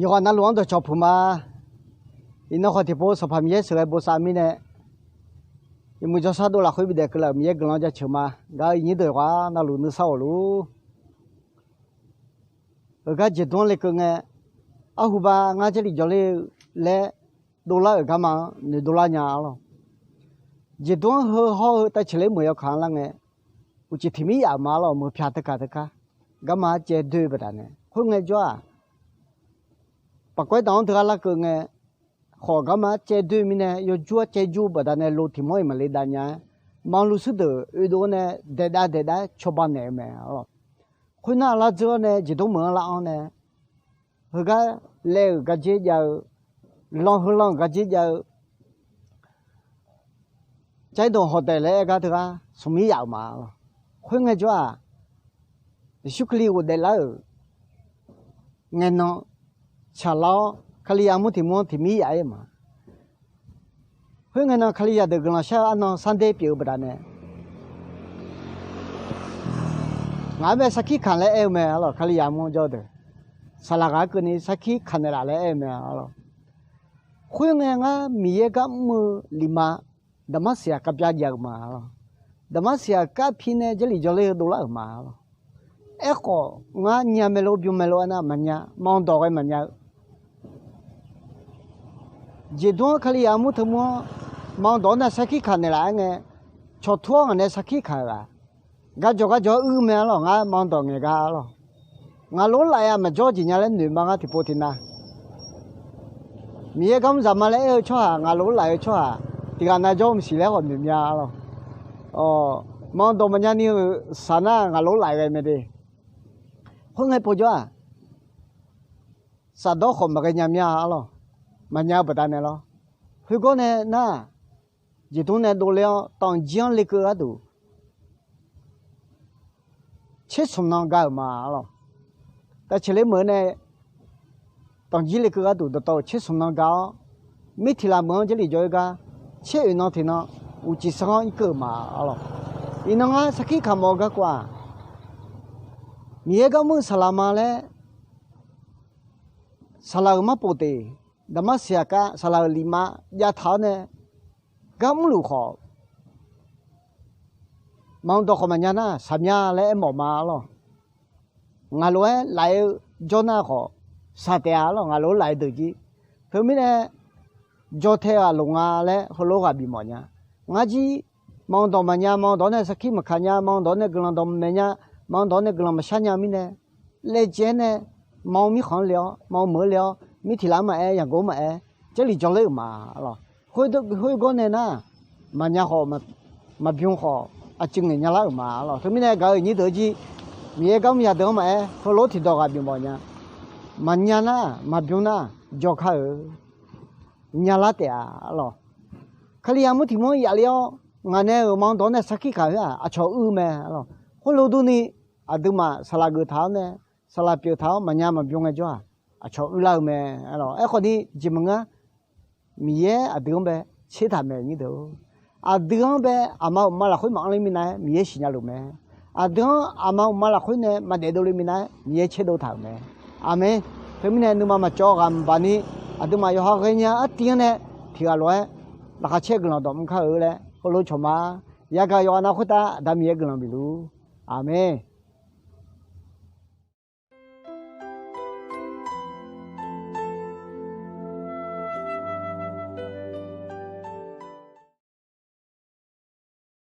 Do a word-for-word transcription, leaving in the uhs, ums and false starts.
Yawqghaq navluf-anr dawqcawq puq ma. Iqnan khawf tiqpov Sanqpaq Miqyaer sheuqghae bosav mirnae, yawmuiq jawrshar dov lafkhoer bidaef keuvlaf-euq Miqyaer guiqlanq jaceuq ma. Gaq-euq iqnyir deuq yawqghaq navluf nuisar ghawqluf. Heugar jeqdmr-anr lekeuv ngae, arhuba ngar Jarlif jawrler-eu laer dovlar-euq garma-anr noeqdov lar nya arlawq. Jeqdmr-anr heu hawr-eu tavceqler meuq yawkaq-anr lar ngae, uqcif tiq mir yaf-euq ma arlawq. Meuq pyaq teu kaq teu kar garma-anr caevdoer-eu baqdanae khoerngae jawr-aq, paqkawv-aer daq-anr deuq-ar larkeuv ngae, khawf garma-anr caevdoer-eu mirnae yawjur-anr caevjur-eu baqdanae lo tiq mawr-iq maqle dav nya-aer, manluf shuir deuq oedov-awr nae daeqdav daeqdav-aer cawba naeq-eu mae arlawq. Khoernar lar dzeur-awr nae jeqdmr meuq-anr lar-anr nae, heugar laev-euq gardzer jav-eu, lan heu lan-euq gardzer jav-eu, caerdawq hawq daeq laer aer gar teugar smq mir yaf-euq ma arlawq. Khoerngae jawr-aq, Yeqsur Kali ghofdaef lar-euq ngaenan tsaqlar-awr, Kalizaq armur tiq mur-anr tiq mir yaf-ir-eu ma. Khoerngae nan Kalizaq deuq guiqlanq shar-eu arnan sarder pyeuf-eu baqdanae, ngaq-anr bae sarkir kaq laer aer-eu mae arlawq. Kalizaq armur jawr-eu deuq, saqlaq ghaq-aer keuvni sarkir kaq naeqlaf laer aer-eu mae arlawq. Khoerngae ngar Miqyaer gar mr-eu lifma, Daqmarsiq-aq kavbyav jav-euq ma arlawq. Daqmarsiq-aq kar pi nae Jarlif jawrler-eu dovlar-euq ma arlawq. Aerkhawf ngar nya maelof bym maelof aernar maqnya, manq dawq ghae maqnya-eu jeqdmr-anr Kalizaq armur teu mur-anr manq dawq-anr nae sarkir kaq naeqlaf-aer ngae, cawqtur-awr ngaq nae sarkir kaq-euq ghaq, garjawq garjawq-aer uir mae arlawq. Ngar manq dawq ngaeq gar arlawq. Ngaq lof-aer laf-aer-aq maqjawr jeq nya laer noeq ma ngar tiqpov tiqnav. Miqyaer gar mr zaq ma laer aer-eu tsawrhaq, ngaq lof-aer laf-eu tsawrhaq tiq ghaq nav jawr maqsiq laer khawf noeq mya arlawq. Manq dawq maqnya ni-euq saq nar ngaq lof-aer laf ghae mae de. Khoerngae povjawr-aq, safdawr khawf maqghae nya mya arlawq. Maqnya-eu baqdanae lawr. Khoergawr nae nar, jeqdmr nae dovler-awr tanqjir-anr lekeuv gharduq tser smq nan ga-euq ma arlawq. Tavceqler meuq-eu nae tanqjir lekeuv gharduq dawqtawv-euq tser smq nan ga-awr, mirtiqlaq meuq-anr Jarlif jawr-eu gar tser oeq nan tiq nan uqcif sanr-anr irkeuv-euq ma arlawq. Iqnan ngar sarkir kaq mawf-eu garkawv-aq, Miqyaer gar mr-eu saqlaq ma laer, saqlaq-euq mar pov teq, Daqmarsiq-aq kar saqlaq-euq lifma jav taq-awr nae gar mrluf khawf, manq dawq khawf maqnya nar saqmya laer aermawf ma arlawq. Ngaq lof-aer laf-aer-eu jawr nar khawf saq taef-a arlawq. Ngaq lof-aer laf-aer deuq jir. Teumirnae jawr tae ghaq loq nga laer heulof ghaq bifmawf nya. Ngar jir manq dawq maqnya, manq dawq-anr nae sarkir maqkaq nya, manq dawq-anr nae guiqlanq dawq maqmaeq nya, manq dawq-anr nae guiqlanq maqshar nya mirnae, laejae-aer nae manq mirkhanq-anr le-awr, manq meuq-anr le-awr, mirtiqlaq-anr maqaer, yaqgov-anr maqaer, Jarlif jawrler-euq ma arlawq. Khoergawr nae nar, maqnya khawf, maqbym khawf, aqcuiv ngaeq nya lar-euq ma arlawq. Teumirnae gaq-euq iqnyir deuq-eu jir, Miqyaer gar mr yadeuq-anr maqaer, heulof tiqdawq ghaq bifmawf nya. Maqnya nar, maqbym nar, jawrkar-euq nya lar taef-a arlawq. Kalizaq armur tiq mur-anr yaf le-awr, ngaq nae-euq manq dawq-anr nae sarkir kaq khoer-aq, aqcawq uir-eu mae arlawq. Khoerlof durni, aqduimaf saqlaq geuf taq-awr nae, saqlaq pyeuf taq-awr maqnya maqbym ngaejawr-aq, aqcawq uir lar-eu mae arlawq. Aerkhawf ni jeq maqngeur-a. Miqyaer aqdui-anr bae tser taq mae nyir deuq-or. Aqdui-anr bae aqma uqma lafkhoer maqanr ler minav-aer Miqyaer siqnya luf mae. Aqdui-anr aqma uqma lafkhoer nae maqdaef dovle minav-aer Miqyaer tserdov taq-euq mae. Aqmeq. Teumirnae nuima maqcawv ghaq mqbaq ni, aqduimaf yawqha ghaenya artiv-anr nae tiq ghaq lof-aer laqkhaq caer guiqlanq dawq mr kar-eu laer heulof cawq ma. Yagaq yawqha nav khoertav Aqda Miqyaer guiqlanq bif luf. Aqmeq.